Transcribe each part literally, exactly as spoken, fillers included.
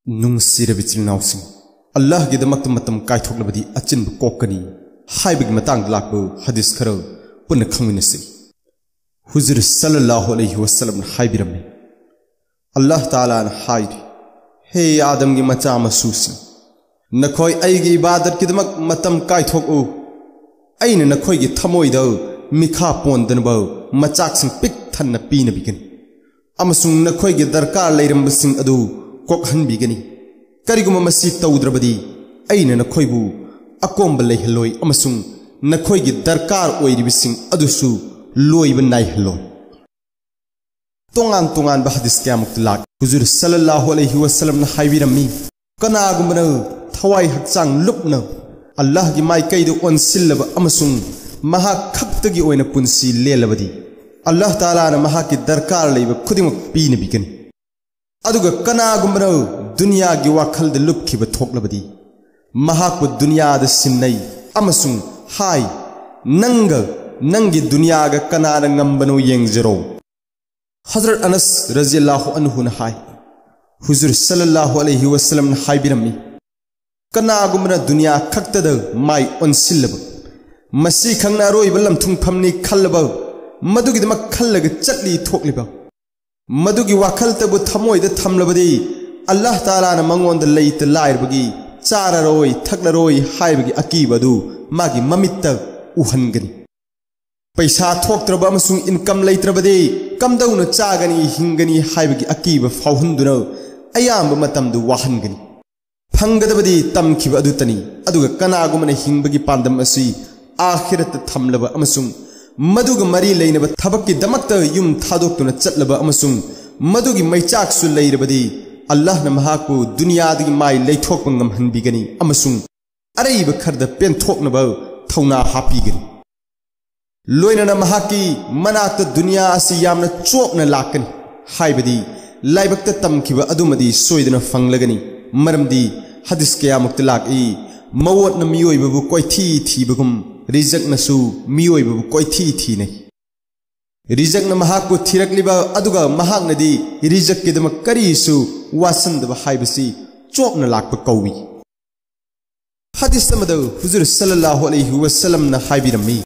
ꯅꯨꯡꯁꯤꯔꯕ ꯏꯆꯤꯜ ꯏꯅꯥꯎꯁꯤꯡ, ꯑꯜꯂꯥꯍꯒꯤꯗꯃꯛꯇ ꯃꯇꯝ ꯀꯥꯏꯊꯣꯛꯂꯕꯗꯤ ꯑꯆꯤꯟꯕ ꯀꯣꯛꯀꯅꯤ ꯍꯥꯏꯕꯒꯤ ꯃꯇꯥꯡꯗ ꯂꯥꯛꯄ ꯍꯗꯤꯁ ꯈꯔ ꯄꯨꯟꯅ ꯈꯪꯃꯤꯟꯅꯁꯤ꯫ ꯍꯨꯖꯨꯔ ꯁꯜꯂꯜꯂꯥꯍꯨ ꯑꯂꯩꯍꯤ ꯋꯁꯜꯂꯝꯅ ꯍꯥꯏꯕꯤꯔꯝꯃꯤ, ꯑꯜꯂꯥꯍ ꯇꯥꯂꯥꯅ ꯍꯥꯏꯔꯤ, "ꯍꯦ ꯑꯥꯗꯝꯒꯤ ꯃꯆꯥ ꯃꯁꯨꯁꯤꯡ, ꯅꯈꯣꯏ ꯑꯩꯒꯤ ꯏꯕꯥꯗꯠꯀꯤꯗꯃꯛ ꯃꯇꯝ ꯀꯥꯏꯊꯣꯛꯎ꯫ ꯑꯩꯅ ꯅꯈꯣꯏꯒꯤ ꯊꯃꯣꯏꯗ ꯃꯤꯈꯥ ꯄꯣꯟꯗꯅꯕ ꯃꯆꯥꯛꯁꯤꯡ ꯄꯤꯛ ꯊꯟꯅ ꯄꯤꯅꯕꯤꯒꯅꯤ ꯑꯃꯁꯨꯡ ꯅꯈꯣꯏꯒꯤ ꯗꯔꯀꯥꯔ ꯂꯩꯔꯝꯕꯁꯤꯡ ꯑꯗꯨ ꯀꯣꯛꯍꯟꯕꯤꯒꯅꯤ꯫ ꯀꯔꯤꯒꯨꯝꯕ ꯃꯁꯤ ꯇꯧꯗ꯭ꯔꯕꯗꯤ ꯑꯩꯅ ꯅꯈꯣꯏꯕꯨ ꯑꯀꯣꯝꯕ ꯂꯩꯍꯜꯂꯣꯏ ꯑꯃꯁꯨꯡ ꯅꯈꯣꯏꯒꯤ ꯗꯔꯀꯥꯔ ꯑꯣꯏꯔꯤꯕꯁꯤꯡ ꯑꯗꯨꯁꯨ ꯂꯣꯏꯕ ꯅꯥꯏꯍꯜꯂꯣꯏ"꯫ ꯇꯣꯉꯥꯟ ꯇꯣꯉꯥꯟꯕ ꯍꯗꯤꯁ ꯀꯌꯥꯃꯨꯛꯇ ꯂꯥꯛ ꯍꯨꯖꯨꯔ ꯁꯜꯂꯜꯂꯥꯍꯨ ꯑꯂꯩꯍꯤ ꯋꯁꯜꯂꯝꯅ ꯍꯥꯏꯕꯤꯔꯝꯃꯤ, ꯀꯅꯥꯒꯨꯝꯕꯅ ꯊꯋꯥꯏ ꯍꯛꯆꯥꯡ ꯂꯨꯞꯅ ꯑꯜꯂꯥꯍꯒꯤ ꯃꯥꯏꯀꯩꯗ ꯑꯣꯟꯁꯤꯜꯂꯕ ꯑꯃꯁꯨꯡ ꯃꯍꯥꯛ ꯈꯛꯇꯒꯤ ꯑꯣꯏꯅ ꯄꯨꯟꯁꯤ ꯂꯦꯜꯂꯕꯗꯤ, ꯑꯜꯂꯥꯍ ꯇꯥꯂꯥꯅ ꯃꯍꯥꯛꯀꯤ ꯗꯔꯀꯥꯔ ꯂꯩꯕ ꯈꯨꯗꯤꯡꯃꯛ ꯄꯤꯅꯕꯤꯒꯅꯤ꯫ ꯑꯗꯨꯒ ꯀꯅꯥꯒꯨꯝꯕꯅ ꯗꯨꯅꯤꯌꯥꯒꯤ ꯋꯥꯈꯜꯗ ꯂꯨꯞꯈꯤꯕ ꯊꯣꯛꯂꯕꯗꯤ, ꯃꯍꯥꯛꯄꯨ ꯗꯨꯅꯤꯌꯥꯗ ꯁꯤꯟꯅꯩ ꯑꯃꯁꯨꯡ ꯍꯥꯏ, "ꯅꯪꯒ ꯅꯪꯒꯤ ꯗꯨꯅꯤꯌꯥꯒ ꯀꯅꯥꯅ ꯉꯝꯕꯅꯣ ꯌꯦꯡꯖꯔꯣ"꯫ ꯍꯖꯔꯠ ꯑꯅꯁ ꯔꯖꯤꯌꯜꯂꯥꯍꯨ ꯑꯟꯍꯨꯅ ꯍꯥꯏ, ꯍꯨꯖꯨꯔ ꯁꯜꯂꯜꯂꯥꯍꯨ ꯑꯂꯩꯍꯤ ꯋꯁꯜꯂꯝꯅ ꯍꯥꯏꯕꯤꯔꯝꯃꯤ, ꯀꯅꯥꯒꯨꯝꯕꯅ ꯗꯨꯅꯤꯌꯥ ꯈꯛꯇꯗ ꯃꯥꯏ ꯑꯣꯟꯁꯤꯜꯂꯕ, ꯃꯁꯤ ꯈꯛꯅ ꯑꯔꯣꯏꯕ ꯂꯝꯊꯨꯡꯐꯝꯅꯤ ꯈꯜꯂꯕ, ꯃꯗꯨꯒꯤꯗꯃꯛ ꯈꯜꯂꯒ ꯆꯠꯂꯤ ꯊꯣꯛꯂꯤꯕ, ꯃꯗꯨꯒꯤ ꯋꯥꯈꯜꯇꯕꯨ ꯊꯃꯣꯏꯗ ꯊꯝꯂꯕꯗꯤ, ꯑꯜꯂꯥꯍ ꯇꯥꯂꯥꯅ ꯃꯉꯣꯟꯗ ꯂꯩꯇ ꯂꯥꯏꯔꯕꯒꯤ, ꯆꯥꯔꯔꯣꯏ ꯊꯛꯂꯔꯣꯏ ꯍꯥꯏꯕꯒꯤ ꯑꯀꯤꯕ ꯑꯗꯨ ꯃꯥꯒꯤ ꯃꯃꯤꯠꯇ ꯎꯍꯟꯒꯅꯤ꯫ ꯄꯩꯁꯥ ꯊꯣꯛꯇ꯭ꯔꯕ ꯑꯃꯁꯨꯡ ꯏꯟꯀꯝ ꯂꯩꯇ꯭ꯔꯕꯗꯤ ꯀꯝꯗꯧꯅ ꯆꯥꯒꯅꯤ, ꯍꯤꯡꯒꯅꯤ ꯍꯥꯏꯕꯒꯤ ꯑꯀꯤꯕ ꯐꯥꯎꯍꯟꯗꯨꯅ ꯑꯌꯥꯝꯕ ꯃꯇꯝꯗꯨ ꯋꯥꯍꯟꯒꯅꯤ꯫ ꯐꯪꯒꯗꯕꯗꯤ ꯇꯝꯈꯤꯕ ꯑꯗꯨꯇꯅꯤ, ꯑꯗꯨꯒ ꯀꯅꯥꯒꯨꯝꯕꯅ ꯍꯤꯡꯕꯒꯤ ꯄꯥꯟꯗꯝ ꯑꯁꯤ ꯑꯥꯈꯤꯔꯠꯇ ꯊꯝꯂꯕ ꯑꯃꯁꯨꯡ ꯃꯗꯨꯒ ꯃꯔꯤ ꯂꯩꯅꯕ ꯊꯕꯛꯀꯤꯗꯃꯛꯇ ꯌꯨꯝ ꯊꯥꯗꯣꯛꯇꯨꯅ ꯆꯠꯂꯕ ꯑꯃꯁꯨꯡ ꯃꯗꯨꯒꯤ ꯃꯩꯆꯥꯛꯁꯨ ꯂꯩꯔꯕꯗꯤ, ꯑꯜꯂꯥꯍꯅ ꯃꯍꯥꯛꯄꯨ ꯗꯨꯅꯤꯌꯥꯗꯒꯤ ꯃꯥꯏ ꯂꯩꯊꯣꯛꯄ ꯉꯝꯍꯟꯕꯤꯒꯅꯤ ꯑꯃꯁꯨꯡ ꯑꯔꯩꯕ ꯈꯔꯗ ꯄꯦꯟꯊꯣꯛꯅꯕ ꯊꯧꯅꯥ ꯍꯥꯞꯄꯤꯒꯅꯤ꯫ ꯂꯣꯏꯅꯅ ꯃꯍꯥꯛꯀꯤ ꯃꯅꯥꯛꯇ ꯗꯨꯅꯤꯌꯥ ꯑꯁꯤ ꯌꯥꯝꯅ ꯆꯣꯞꯅ ꯂꯥꯛꯀꯅꯤ, ꯍꯥꯏꯕꯗꯤ ꯂꯥꯏꯕꯛꯇ ꯇꯝꯈꯤꯕ ꯑꯗꯨꯃꯗꯤ ꯁꯣꯏꯗꯅ ꯐꯪꯂꯒꯅꯤ, ꯃꯔꯝꯗꯤ ꯍꯗꯤꯁ ꯀꯌꯥꯃꯨꯛꯇ ꯂꯥꯛꯏ, "ꯃꯋꯣꯠꯅ ꯃꯤꯑꯣꯏꯕꯕꯨ ꯀꯣꯏꯊꯤ ꯊꯤꯕꯒꯨꯝ, ꯔꯤꯖꯛꯅꯁꯨ ꯃꯤꯑꯣꯏꯕꯕꯨ ꯀꯣꯏꯊꯤ ꯊꯤꯅꯩ"꯫ ꯔꯤꯖꯛꯅ ꯃꯍꯥꯛꯄꯨ ꯊꯤꯔꯛꯂꯤꯕ ꯑꯗꯨꯒ ꯃꯍꯥꯛꯅꯗꯤ ꯔꯤꯖꯛꯀꯤꯗꯃꯛ ꯀꯔꯤꯁꯨ ꯋꯥꯁꯟꯗꯕ ꯍꯥꯏꯕꯁꯤ ꯆꯣꯞꯅ ꯂꯥꯛꯄ ꯀꯧꯏ꯫ ꯍꯗꯤꯁ ꯑꯃꯗ ꯍꯨꯖꯨꯔ ꯁꯜꯂꯜꯂꯥꯍꯨ ꯑꯂꯩꯍꯤ ꯋꯁꯜꯂꯝꯅ ꯍꯥꯏꯕꯤꯔꯝꯃꯤ,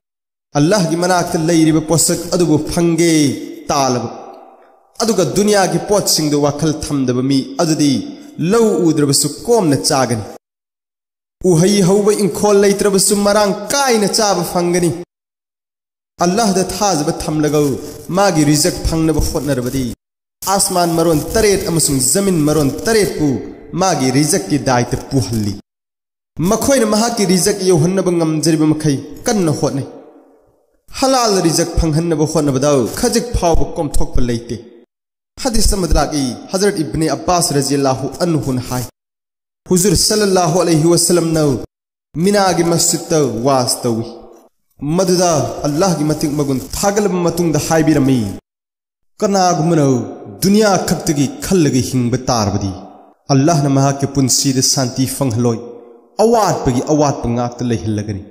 "ꯑꯜꯂꯥꯍꯒꯤ ꯃꯅꯥꯛꯇ ꯂꯩꯔꯤꯕ ꯄꯣꯠꯁꯛ ꯑꯗꯨꯕꯨ ꯐꯪꯒꯦ ꯇꯥꯜꯂꯕ, ꯑꯗꯨꯒ ꯗꯨꯅꯤꯌꯥꯒꯤ ꯄꯣꯠꯁꯤꯡꯗ ꯋꯥꯈꯜ ꯊꯝꯗꯕ ꯃꯤ ꯑꯗꯨꯗꯤ ꯂꯧ ꯎꯗ꯭ꯔꯕꯁꯨ ꯀꯣꯝꯅ ꯆꯥꯒꯅꯤ꯫ ꯎꯍꯩ ꯍꯧꯕ ꯏꯪꯈꯣꯜ ꯂꯩꯇ꯭ꯔꯕꯁꯨ ꯃꯔꯥꯡ ꯀꯥꯏꯅ ꯆꯥꯕ ꯐꯪꯒꯅꯤ꯫ ꯑꯜꯂꯥꯍꯗ ꯊꯥꯖꯕ ꯊꯝꯂꯒ ꯃꯥꯒꯤ ꯔꯤꯖꯛ ꯐꯪꯅꯕ ꯍꯣꯠꯅꯔꯕꯗꯤ, ꯑꯥꯁꯃꯥꯟ ꯃꯔꯣꯟ ꯇꯔꯦꯠ ꯑꯃꯁꯨꯡ ꯖꯃꯤꯟ ꯃꯔꯣꯟ ꯇꯔꯦꯠꯄꯨ ꯃꯥꯒꯤ ꯔꯤꯖꯛꯀꯤ ꯗꯥꯏꯇ ꯄꯨꯍꯜꯂꯤ꯫ ꯃꯈꯣꯏꯅ ꯃꯍꯥꯛꯀꯤ ꯔꯤꯖꯛ ꯌꯧꯍꯟꯅꯕ ꯉꯝꯖꯔꯤꯕ ꯃꯈꯩ ꯀꯟꯅ ꯍꯣꯠꯅꯩ꯫ ꯍꯂꯥꯜ ꯔꯤꯖꯛ ꯐꯪꯍꯟꯅꯕ ꯍꯣꯠꯅꯕꯗ ꯈꯖꯤꯛ ꯐꯥꯎꯕ ꯀꯣꯝꯊꯣꯛꯄ ꯂꯩꯇꯦ"꯫ ꯍꯗꯤꯁ ꯑꯃꯗ ꯂꯥꯛꯏ, ꯍꯖꯔꯠ ꯏꯕꯅꯦ ꯑꯕꯥꯁ ꯔꯖꯤꯌꯜꯂꯥꯍꯨ ꯑꯟꯍꯨꯅ ꯍꯥꯏ, ꯍꯨꯖꯨꯔ ꯁꯜꯂꯜꯂꯥꯍꯨ ꯑꯂꯩꯍꯤ ꯋꯁꯜꯂꯝꯅ ꯃꯤꯅꯥꯒꯤ ꯃꯁꯖꯤꯗꯇ ꯋꯥꯖ ꯇꯧꯏ꯫ ꯃꯗꯨꯗ ꯑꯜꯂꯥꯍꯒꯤ ꯃꯇꯤꯛ ꯃꯒꯨꯟ ꯊꯥꯒꯠꯂꯕ ꯃꯇꯨꯡꯗ ꯍꯥꯏꯕꯤꯔꯝꯃꯤ, "ꯀꯅꯥꯒꯨꯝꯕꯅ ꯗꯨꯅꯤꯌꯥ ꯈꯛꯇꯒꯤ ꯈꯜꯂꯒ ꯍꯤꯡꯕ ꯇꯥꯔꯕꯗꯤ, ꯑꯜꯂꯥꯍꯅ ꯃꯍꯥꯛꯀꯤ ꯄꯨꯟꯁꯤꯗ ꯁꯥꯟꯇꯤ ꯐꯪꯍꯜꯂꯣꯏ, ꯑꯋꯥꯠꯄꯒꯤ ꯑꯋꯥꯠꯄ ꯉꯥꯛꯇ ꯂꯩꯍꯜꯂꯒꯅꯤ,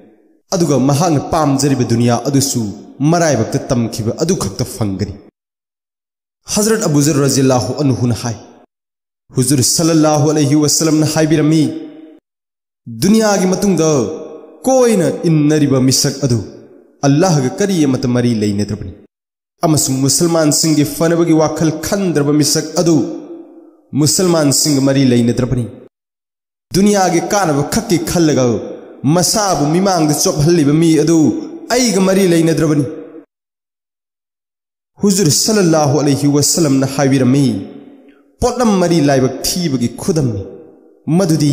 ꯑꯗꯨꯒ ꯃꯍꯥꯛꯅ ꯄꯥꯝꯖꯔꯤꯕ ꯗꯨꯅꯤꯌꯥ ꯑꯗꯨꯁꯨ ꯃꯔꯥꯏꯕꯛꯇ ꯇꯝꯈꯤꯕ ꯑꯗꯨꯈꯛꯇ ꯐꯪꯒꯅꯤ"꯫ ꯍꯖꯔꯠ ꯑꯕꯨ ꯖꯔ ꯔꯖꯤꯌꯜꯂꯥꯍꯨ ꯑꯟꯍꯨꯅ ꯍꯥꯏ, ꯍꯨꯖꯨꯔ ꯁꯜꯂꯜꯂꯥꯍꯨ ꯑꯂꯩꯍꯤ ꯋꯁꯜꯂꯝꯅ ꯍꯥꯏꯕꯤꯔꯝꯃꯤ, "ꯗꯨꯅꯤꯌꯥꯒꯤ ꯃꯇꯨꯡꯗ ꯀꯣꯏꯅ ꯏꯟꯅꯔꯤꯕ ꯃꯤꯁꯛ ꯑꯗꯨ ꯑꯜꯂꯥꯍꯒ ꯀꯔꯤ ꯑꯃꯠꯇ ꯃꯔꯤ ꯂꯩꯅꯗ꯭ꯔꯕꯅꯤ, ꯑꯃꯁꯨꯡ ꯃꯨꯁꯜꯃꯥꯟꯁꯤꯡꯒꯤ ꯐꯅꯕꯒꯤ ꯋꯥꯈꯜ ꯈꯟꯗ꯭ꯔꯕ ꯃꯤꯁꯛ ꯑꯗꯨ ꯃꯨꯁꯜꯃꯥꯟꯁꯤꯡꯒ ꯃꯔꯤ ꯂꯩꯅꯗ꯭ꯔꯕꯅꯤ꯫ ꯗꯨꯅꯤꯌꯥꯒꯤ ꯀꯥꯟꯅꯕ ꯈꯛꯀꯤ ꯈꯜꯂꯒ ꯃꯁꯥꯕꯨ ꯃꯤꯃꯥꯡꯗ ꯆꯣꯞꯍꯜꯂꯤꯕ ꯃꯤ ꯑꯗꯨ ꯑꯩꯒ ꯃꯔꯤ ꯂꯩꯅꯗ꯭ꯔꯕꯅꯤ"꯫ ꯍꯨꯖꯨꯔ ꯁꯜꯂꯜꯂꯥꯍꯨ ꯑꯂꯩꯍꯤ ꯋꯁꯜꯂꯝꯅ ꯍꯥꯏꯕꯤꯔꯝꯃꯤ, ꯄꯣꯠꯂꯝ ꯃꯔꯤ ꯂꯥꯏꯕꯛ ꯊꯤꯕꯒꯤ ꯈꯨꯗꯝꯅꯤ꯫ ꯃꯗꯨꯗꯤ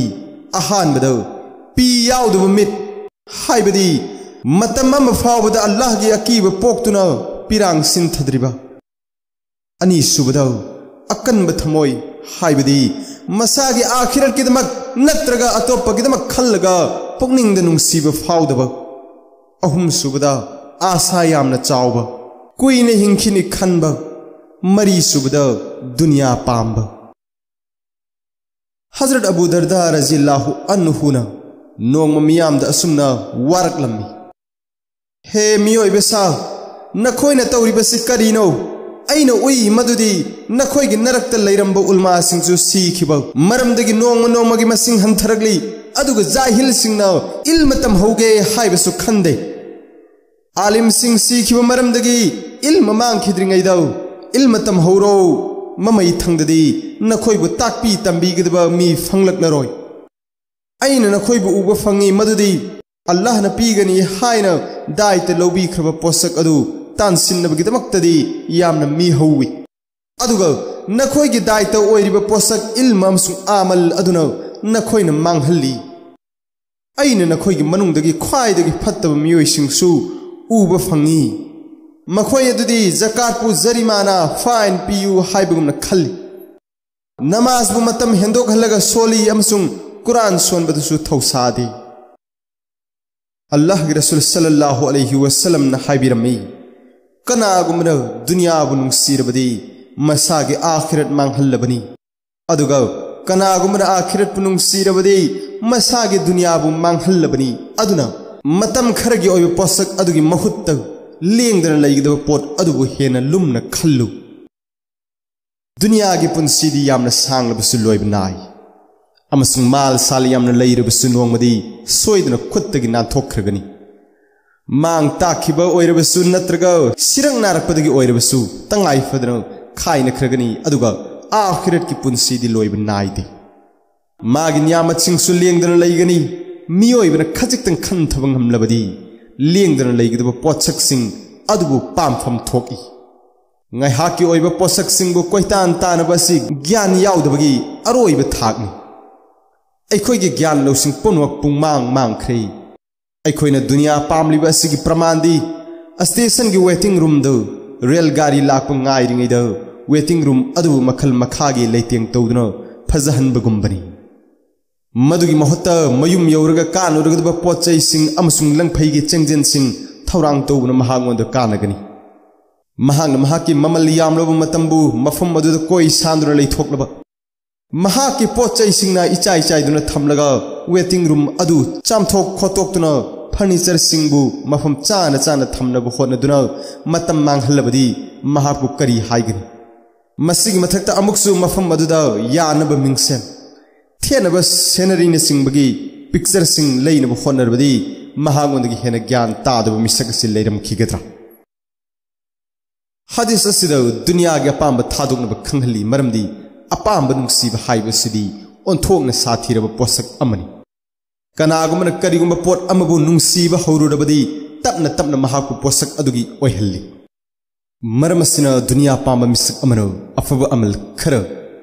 ꯑꯍꯥꯟꯕꯗ ꯄꯤ ꯌꯥꯎꯗꯕ ꯃꯤꯠ, ꯍꯥꯏꯕꯗꯤ ꯃꯇꯝ ꯑꯃ ꯐꯥꯎꯕꯗ ꯑꯜꯂꯥꯍꯒꯤ ꯑꯀꯤꯕ ꯄꯣꯛꯇꯨꯅ ꯄꯤꯔꯥꯡ ꯁꯤꯟꯊꯗ꯭ꯔꯤꯕ꯫ ꯑꯅꯤꯁꯨꯕꯗ ꯑꯀꯟꯕ ꯊꯃꯣꯏ, ꯍꯥꯏꯕꯗꯤ ꯃꯁꯥꯒꯤ ꯑꯥꯈꯤꯔꯠꯀꯤꯗꯃꯛ ꯅꯠꯇ꯭ꯔꯒ ꯑꯇꯣꯞꯄꯒꯤꯗꯃꯛ ꯈꯜꯂꯒ ꯄꯨꯛꯅꯤꯡꯗ ꯅꯨꯡꯁꯤꯕ ꯐꯥꯎꯗꯕ꯫ ꯑꯍꯨꯝꯁꯨꯕꯗ ꯑꯥꯁꯥ ꯌꯥꯝꯅ ꯆꯥꯎꯕ, ꯀꯨꯏꯅ ꯍꯤꯡꯈꯤꯅꯤ ꯈꯟꯕ꯫ ꯃꯔꯤꯁꯨꯕꯗ ꯗꯨꯅꯤꯌꯥ ꯄꯥꯝꯕ꯫ ꯍꯖꯔꯠ ꯑꯕꯨ ꯗꯔꯗꯥ ꯔꯖꯤꯌꯜꯂꯥꯍꯨ ꯑꯟꯍꯨꯅ ꯅꯣꯡꯃ ꯃꯤꯌꯥꯝꯗ ꯑꯁꯨꯝꯅ ꯋꯥꯔꯛꯂꯝꯃꯤ, "ꯍꯦ ꯃꯤꯑꯣꯏꯕ ꯁꯥ, "ꯅꯈꯣꯏꯅ ꯇꯧꯔꯤꯕꯁꯤ ꯀꯔꯤꯅꯣ?" ꯑꯩꯅ ꯎꯏ ꯃꯗꯨꯗꯤ ꯅꯈꯣꯏꯒꯤ ꯅꯔꯛꯇ ꯂꯩꯔꯝꯕ ꯎꯜꯃꯥꯁꯤꯡꯁꯨ ꯁꯤꯈꯤꯕ ꯃꯔꯝꯗꯒꯤ ꯅꯣꯡꯃ ꯅꯣꯡꯃꯒꯤ ꯃꯁꯤꯡ ꯍꯟꯊꯔꯛꯂꯤ, ꯑꯗꯨꯒ ꯖꯥꯍꯤꯜꯁꯤꯡꯅ ꯏꯜꯃ ꯇꯝꯍꯧꯒꯦ ꯍꯥꯏꯕꯁꯨ ꯈꯟꯗꯦ꯫ ꯑꯥꯂꯤꯝꯁꯤꯡ ꯁꯤꯈꯤꯕ ꯃꯔꯝꯗꯒꯤ ꯏꯜꯃ ꯃꯥꯡꯈꯤꯗ꯭ꯔꯤꯉꯩꯗ ꯏꯜꯃ ꯇꯝꯍꯧꯔꯣ, ꯃꯃꯩ ꯊꯪꯗꯗꯤ ꯅꯈꯣꯏꯕꯨ ꯇꯥꯛꯄꯤ ꯇꯝꯕꯤꯒꯗꯕ ꯃꯤ ꯐꯪꯂꯛꯂꯔꯣꯏ꯫ ꯑꯩꯅ ꯅꯈꯣꯏꯕꯨ ꯎꯕ ꯐꯪꯏ ꯃꯗꯨꯗꯤ ꯑꯜꯂꯥꯍꯅ ꯄꯤꯒꯅꯤ ꯍꯥꯏꯅ ꯗꯥꯏꯇ ꯂꯧꯕꯤꯈ꯭ꯔꯕ ꯄꯣꯠꯁꯛ ꯑꯗꯨ ꯇꯥꯟꯁꯤꯟꯅꯕꯒꯤꯗꯃꯛꯇꯗꯤ ꯌꯥꯝꯅ ꯃꯤ ꯍꯧꯋꯤ, ꯑꯗꯨꯒ ꯅꯈꯣꯏꯒꯤ ꯗꯥꯏꯇ ꯑꯣꯏꯔꯤꯕ ꯄꯣꯠꯁꯛ ꯏꯜꯃ ꯑꯃꯁꯨꯡ ꯑꯃꯜ ꯑꯗꯨꯅ ꯅꯈꯣꯏꯅ ꯃꯥꯡꯍꯜꯂꯤ꯫ ꯑꯩꯅ ꯅꯈꯣꯏꯒꯤ ꯃꯅꯨꯡꯗꯒꯤ ꯈ꯭ꯋꯥꯏꯗꯒꯤ ꯐꯠꯇꯕ ꯃꯤꯑꯣꯏꯁꯤꯡꯁꯨ ꯎꯕ ꯐꯪꯏ꯫ ꯃꯈꯣꯏ ꯑꯗꯨꯗꯤ ꯖꯀꯥꯠꯄꯨ ꯖꯔꯤꯃꯥꯅꯥ, ꯐꯥꯏꯟ ꯄꯤꯌꯨ ꯍꯥꯏꯕꯒꯨꯝꯅ ꯈꯜꯂꯤ꯫ ꯅꯃꯥꯖꯕꯨ ꯃꯇꯝ ꯍꯦꯟꯗꯣꯛꯍꯜꯂꯒ ꯁꯣꯜꯂꯤ ꯑꯃꯁꯨꯡ ꯀꯨꯔꯥꯟ ꯁꯣꯟꯕꯗꯁꯨ ꯊꯧꯁꯥꯗꯦ꯫ ꯑꯜꯂꯥꯍꯒꯤ ꯔꯁꯨꯜ ꯁꯜꯂꯜꯂꯥꯍꯨ ꯑꯂꯩꯍꯤ ꯋꯁꯜꯂꯝꯅ ꯍꯥꯏꯕꯤꯔꯝꯃꯤ, "ꯀꯅꯥꯒꯨꯝꯕꯅ ꯗꯨꯅꯤꯌꯥꯕꯨ ꯅꯨꯡꯁꯤꯔꯕꯗꯤ ꯃꯁꯥꯒꯤ ꯑꯥꯈꯤꯔꯠ ꯃꯥꯡꯍꯜꯂꯕꯅꯤ, ꯑꯗꯨꯒ ꯀꯅꯥꯒꯨꯝꯕꯅ ꯑꯥꯈꯤꯔꯠꯄꯨ ꯅꯨꯡꯁꯤꯔꯕꯗꯤ ꯃꯁꯥꯒꯤ ꯗꯨꯅꯤꯌꯥꯕꯨ ꯃꯥꯡꯍꯜꯂꯕꯅꯤ꯫ ꯑꯗꯨꯅ ꯃꯇꯝ ꯈꯔꯒꯤ ꯑꯣꯏꯕ ꯄꯣꯠꯁꯛ ꯑꯗꯨꯒꯤ ꯃꯍꯨꯠꯇ ꯂꯦꯡꯗꯅ ꯂꯩꯒꯗꯕ ꯄꯣꯠ ꯑꯗꯨꯕꯨ ꯍꯦꯟꯅ ꯂꯨꯝꯅ ꯈꯜꯂꯨ꯫ ꯗꯨꯅꯤꯌꯥꯒꯤ ꯄꯨꯟꯁꯤꯗꯤ ꯌꯥꯝꯅ ꯁꯥꯡꯂꯕꯁꯨ ꯂꯣꯏꯕ ꯅꯥꯏ, ꯑꯃꯁꯨꯡ ꯃꯥꯜ ꯁꯥꯜ ꯌꯥꯝꯅ ꯂꯩꯔꯕꯁꯨ ꯅꯣꯡꯃꯗꯤ ꯁꯣꯏꯗꯅ ꯈꯨꯠꯇꯒꯤ ꯅꯥꯟꯊꯣꯛꯈ꯭ꯔꯒꯅꯤ꯫ ꯃꯥꯡ ꯇꯥꯛꯈꯤꯕ ꯑꯣꯏꯔꯕꯁꯨ ꯅꯠꯇ꯭ꯔꯒ ꯁꯤꯔꯛ ꯅꯥꯔꯛꯄꯗꯒꯤ ꯑꯣꯏꯔꯕꯁꯨ ꯇꯉꯥꯏ ꯐꯗꯅ ꯈꯥꯏꯅꯈ꯭ꯔꯒꯅꯤ, ꯑꯗꯨꯒ ꯑꯥꯈꯤꯔꯠꯀꯤ ꯄꯨꯟꯁꯤꯗꯤ ꯂꯣꯏꯕ ꯅꯥꯏꯗꯦ꯫ ꯃꯥꯒꯤ ꯅꯤꯌꯥꯃꯠꯁꯤꯡꯁꯨ ꯂꯦꯡꯗꯅ ꯂꯩꯒꯅꯤ꯫ ꯃꯤꯑꯣꯏꯕꯅ ꯈꯖꯤꯛꯇꯪ ꯈꯟꯊꯕ ꯉꯝꯂꯕꯗꯤ ꯂꯦꯡꯗꯅ ꯂꯩꯒꯗꯕ ꯄꯣꯠꯁꯛꯁꯤꯡ ꯑꯗꯨꯕꯨ ꯄꯥꯝꯐꯝ ꯊꯣꯛꯏ꯫ ꯉꯥꯏꯍꯥꯛꯀꯤ ꯑꯣꯏꯕ ꯄꯣꯠꯁꯛꯁꯤꯡꯕꯨ ꯀꯣꯏꯇꯥꯟ ꯇꯥꯟꯅꯕ ꯑꯁꯤ ꯒ꯭ꯌꯥꯟ ꯌꯥꯎꯗꯕꯒꯤ ꯑꯔꯣꯏꯕ ꯊꯥꯛꯅꯤ꯫ ꯑꯩꯈꯣꯏꯒꯤ ꯒ꯭ꯌꯥꯟ ꯂꯧꯁꯤꯡ ꯄꯨꯝꯅꯃꯛ ꯄꯨꯡꯃꯥꯡ ꯃꯥꯡꯈ꯭ꯔꯦ꯫ ꯑꯩꯈꯣꯏꯅ ꯗꯨꯅꯤꯌꯥ ꯄꯥꯝꯂꯤꯕ ꯑꯁꯤꯒꯤ ꯄ꯭ꯔꯃꯥꯟꯗꯤ ꯁ꯭ꯇꯦꯁꯟꯒꯤ ꯋꯦꯇꯤꯡ ꯔꯨꯝꯗ ꯔꯦꯜ ꯒꯥꯔꯤ ꯂꯥꯛꯄ ꯉꯥꯏꯔꯤꯉꯩꯗ ꯋꯦꯇꯤꯡ ꯔꯨꯝ ꯑꯗꯨꯕꯨ ꯃꯈꯜ ꯃꯈꯥꯒꯤ ꯂꯩꯇꯦꯡ ꯇꯧꯗꯨꯅ ꯐꯖꯍꯟꯕꯒꯨꯝꯕꯅꯤ꯫ ꯃꯗꯨꯒꯤ ꯃꯍꯨꯠꯇ ꯃꯌꯨꯝ ꯌꯧꯔꯒ ꯀꯥꯟꯅꯔꯒꯗꯕ ꯄꯣꯠ ꯆꯩꯁꯤꯡ ꯑꯃꯁꯨꯡ ꯂꯪꯐꯩꯒꯤ ꯆꯦꯡꯖꯦꯟꯁꯤꯡ ꯊꯧꯔꯥꯡ ꯇꯧꯕꯅ ꯃꯍꯥꯛꯉꯣꯟꯗ ꯀꯥꯟꯅꯒꯅꯤ꯫ ꯃꯍꯥꯛꯅ ꯃꯍꯥꯛꯀꯤ ꯃꯃꯜ ꯌꯥꯝꯂꯕ ꯃꯇꯝꯕꯨ ꯃꯐꯝ ꯑꯗꯨꯗ ꯀꯣꯏ ꯁꯥꯟꯗꯨꯅ ꯂꯩꯊꯣꯛꯂꯕ, ꯃꯍꯥꯛꯀꯤ ꯄꯣꯠ ꯆꯩꯁꯤꯡꯅ ꯏꯆꯥꯏ ꯆꯥꯏꯗꯨꯅ ꯊꯝꯂꯒ ꯋꯦꯇꯤꯡ ꯔꯨꯝ ꯑꯗꯨ ꯆꯥꯝꯊꯣꯛ ꯈꯣꯠꯇꯣꯛꯇꯨꯅ ꯐꯔꯅꯤꯆꯔꯁꯤꯡꯕꯨ ꯃꯐꯝ ꯆꯥꯅ ꯆꯥꯅ ꯊꯝꯅꯕ ꯍꯣꯠꯅꯗꯨꯅ ꯃꯇꯝ ꯃꯥꯡꯍꯜꯂꯕꯗꯤ ꯃꯍꯥꯛꯄꯨ ꯀꯔꯤ ꯍꯥꯏꯒꯅꯤ? ꯃꯁꯤꯒꯤ ꯃꯊꯛꯇ ꯑꯃꯨꯛꯁꯨ ꯃꯐꯝ ꯑꯗꯨꯗ ꯌꯥꯅꯕ ꯃꯤꯡꯁꯦꯜ, ꯊꯦꯠꯅꯕ ꯁꯦꯅꯔꯤꯅꯆꯤꯡꯕꯒꯤ ꯄꯤꯛꯆꯔꯁꯤꯡ ꯂꯩꯅꯕ ꯍꯣꯠꯅꯔꯕꯗꯤ ꯃꯍꯥꯛꯉꯣꯟꯗꯒꯤ ꯍꯦꯟꯅ ꯒ꯭ꯌꯥꯟ ꯇꯥꯗꯕ ꯃꯤꯁꯛ ꯑꯁꯤ ꯂꯩꯔꯝꯈꯤꯒꯗ꯭ꯔꯥ? ꯍꯗꯤꯁ ꯑꯁꯤꯗ ꯗꯨꯅꯤꯌꯥꯒꯤ ꯑꯄꯥꯝꯕ ꯊꯥꯗꯣꯛꯅꯕ ꯈꯪꯍꯜꯂꯤ, ꯃꯔꯝꯗꯤ ꯑꯄꯥꯝꯕ ꯅꯨꯡꯁꯤꯕ ꯍꯥꯏꯕꯁꯤꯗꯤ ꯑꯣꯟꯊꯣꯛꯅ ꯁꯥꯊꯤꯔꯕ ꯄꯣꯠꯁꯛ ꯑꯃꯅꯤ꯫ ꯀꯅꯥꯒꯨꯝꯕꯅ ꯀꯔꯤꯒꯨꯝꯕ ꯄꯣꯠ ꯑꯃꯕꯨ ꯅꯨꯡꯁꯤꯕ ꯍꯧꯔꯨꯔꯕꯗꯤ ꯇꯞꯅ ꯇꯞꯅ ꯃꯍꯥꯛꯄꯨ ꯄꯣꯠꯁꯛ ꯑꯗꯨꯒꯤ ꯑꯣꯏꯍꯜꯂꯤ꯫ ꯃꯔꯝ ꯑꯁꯤꯅ ꯗꯨꯅꯤꯌꯥ ꯄꯥꯝꯕ ꯃꯤꯁꯛ ꯑꯃꯅ ꯑꯐꯕ ꯑꯃꯜ ꯈꯔ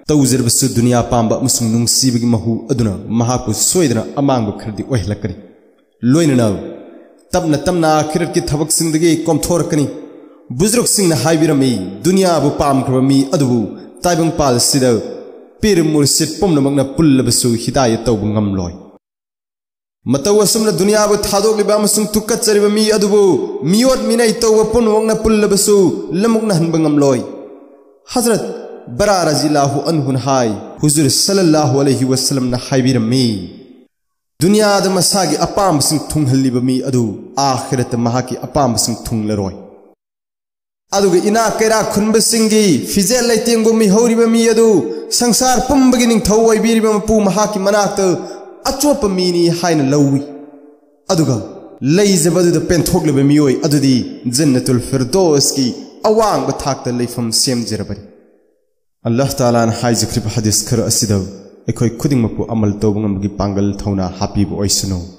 ꯇꯧꯖꯔꯕꯁꯨ ꯗꯨꯅꯤꯌꯥ ꯄꯥꯝꯕ ꯑꯃꯁꯨꯡ ꯅꯨꯡꯁꯤꯕꯒꯤ ꯃꯍꯨ ꯑꯗꯨꯅ ꯃꯍꯥꯛꯄꯨ ꯁꯣꯏꯗꯅ ꯑꯃꯥꯡꯕ ꯈꯔꯗꯤ ꯑꯣꯏꯍꯜꯂꯛꯀꯅꯤ꯫ ꯂꯣꯏꯅꯅ ꯇꯞꯅ ꯇꯞꯅ ꯑꯥꯈꯤꯔꯠꯀꯤ ꯊꯕꯛꯁꯤꯡꯗꯒꯤ ꯀꯣꯝꯊꯣꯔꯛꯀꯅꯤ꯫ ꯕꯨꯖꯨꯔꯨꯛꯁꯤꯡꯅ ꯍꯥꯏꯕꯤꯔꯝꯃꯤ, ꯗꯨꯅꯤꯌꯥꯕꯨ ꯄꯥꯝꯈ꯭ꯔꯕ ꯃꯤ ꯑꯗꯨꯕꯨ ꯇꯥꯏꯕꯪꯄꯥꯜꯁꯤꯗ ꯄꯤꯔ ꯃꯨꯔꯁꯤꯠ ꯄꯨꯝꯅꯃꯛꯅ ꯄꯨꯜꯂꯕꯁꯨ ꯍꯤꯗꯥꯌꯠ ꯇꯧꯕ ꯉꯝꯂꯣꯏ꯫ ꯃꯇꯧ ꯑꯁꯨꯝꯅ ꯗꯨꯅꯤꯌꯥꯕꯨ ꯊꯥꯗꯣꯛꯂꯤꯕ ꯑꯃꯁꯨꯡ ꯇꯨꯀꯠꯆꯔꯤꯕ ꯃꯤ ꯑꯗꯨꯕꯨ ꯃꯤꯑꯣꯠ ꯃꯤꯅꯩ ꯇꯧꯕ ꯄꯨꯝꯅꯃꯛꯅ ꯄꯨꯜꯂꯕꯁꯨ ꯂꯃꯨꯛꯅꯍꯟꯕ ꯉꯝꯂꯣꯏ꯫ ꯍꯖꯔꯠ ꯕꯔꯥ ꯔꯖꯤꯌꯜꯂꯥꯍꯨ ꯑꯟꯍꯨꯅ ꯍꯥꯏ, ꯍꯨꯖꯨꯔ ꯁꯜꯂꯜꯂꯥꯍꯨ ꯑꯂꯩꯍꯤ ꯋꯁꯜꯂꯝꯅ ꯍꯥꯏꯕꯤꯔꯝꯃꯤ, ꯗꯨꯅꯤꯌꯥꯗ ꯃꯁꯥꯒꯤ ꯑꯄꯥꯝꯕꯁꯤꯡ ꯊꯨꯡꯍꯜꯂꯤꯕ ꯃꯤ ꯑꯗꯨ ꯑꯥꯈꯤꯔꯠꯇ ꯃꯍꯥꯛꯀꯤ ꯑꯄꯥꯝꯕꯁꯤꯡ ꯊꯨꯡꯂꯔꯣꯏ꯫ ꯑꯗꯨꯒ ꯏꯅꯥꯛ ꯀꯩꯔꯥꯛ ꯈꯨꯟꯕꯁꯤꯡꯒꯤ ꯐꯤꯖꯦꯠ ꯂꯩꯇꯦꯡꯕꯨ ꯃꯤꯍꯧꯔꯤꯕ ꯃꯤ ꯑꯗꯨ ꯁꯪꯁꯥꯔ ꯄꯨꯝꯕꯒꯤ ꯅꯤꯡꯊꯧ ꯑꯣꯏꯕꯤꯔꯤꯕ ꯃꯄꯨ ꯃꯍꯥꯛꯀꯤ ꯃꯅꯥꯛꯇ ꯑꯆꯣꯞꯄ ꯃꯤꯅꯤ ꯍꯥꯏꯅ ꯂꯧꯏ꯫ ꯑꯗꯨꯒ ꯂꯩꯖꯕ ꯑꯗꯨꯗ ꯄꯦꯟꯊꯣꯛꯂꯤꯕ ꯃꯤꯑꯣꯏ ꯑꯗꯨꯗꯤ ꯖꯟꯅꯇꯨꯜ ꯐꯤꯔꯗꯣꯁꯀꯤ ꯑꯋꯥꯡꯕ ꯊꯥꯛꯇ ꯂꯩꯐꯝ ꯁꯦꯝꯖꯔꯕꯅꯤ꯫ ꯑꯜꯂꯥꯍ ꯇꯥꯂꯥꯅ ꯍꯥꯏꯖꯈ꯭ꯔꯤꯕ ꯍꯗꯤꯁ ꯈꯔ ꯑꯁꯤꯗ ꯑꯩꯈꯣꯏ ꯈꯨꯗꯤꯡꯃꯛꯄꯨ ꯑꯃꯜ ꯇꯧꯕ ꯉꯝꯕꯒꯤ ꯄꯥꯡꯒꯜ ꯊꯧꯅꯥ ꯍꯥꯞꯄꯤꯕ ꯑꯣꯏꯁꯅꯨ꯫